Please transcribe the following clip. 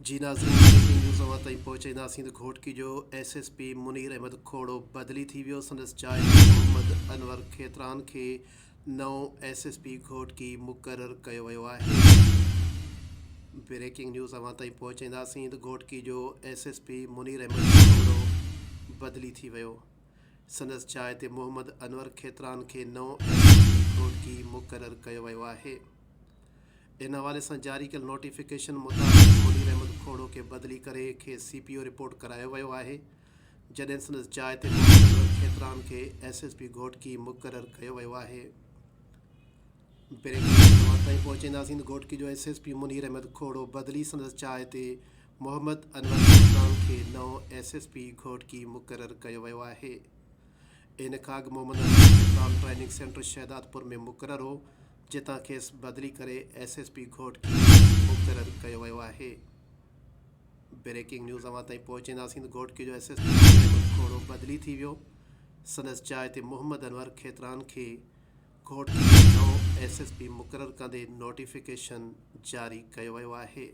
جي ناظرين breaking news اوهان تائين پهچائينداسين ته گهوٽڪي جو S S P Munir Ahmed Khuhro بدلي ٿي ويو سندس جاء تي محمد انور کيتران کي نئون ايس ايس پي گهوٽڪي مقرر ڪيو ويو آهي. بريڪنگ نيوز اوهان تائين پهچائينداسين ته گهوٽڪي جو S S P Munir Ahmed Khuhro بدلي ٿي ويو سندس جاء تي محمد انور کيتران کي نئون ايس ايس پي گهوٽڪي مقرر ڪيو ويو آهي. ان حوالي سان جاري ڪيل نوٽيفڪيشن مطابق منير احمد کوڙو کي بدلي ڪري کيس سي پي او رپورٽ ڪرايو ويو آهي، جڏهن سندس جاء تي محمد انور کيتران کي ايس ايس پي گهوٽڪي مقرر ڪيو ويو آهي. بريڪنگ نيوز اوهان تائين پهچائينداسين ته گهوٽڪي جو S S P Munir Ahmed Khuhro بدلي سندس جاء تي محمد انور کيتران کي نئون ايس ايس پي گهوٽڪي مقرر ڪيو ويو آهي. ان کان اڳ محمد انور کيتران ٽريننگ سينٽر شهدادپور ۾ مقرر هو، جتان کيس بدلي ڪري ايس ايس پي گهوٽڪي مقرر ڪيو ويو آهي. بريڪنگ نيوز اوهان تائين پهچائينداسين ته گهوٽڪي جو S S P Munir Ahmed Khuhro بدلي ٿي ويو، سندس جاء تي محمد انور کيتران کي گهوٽڪي جو نئون ايس ايس پي مقرر ڪندي نوٽيفڪيشن جاري ڪيو ويو آهي.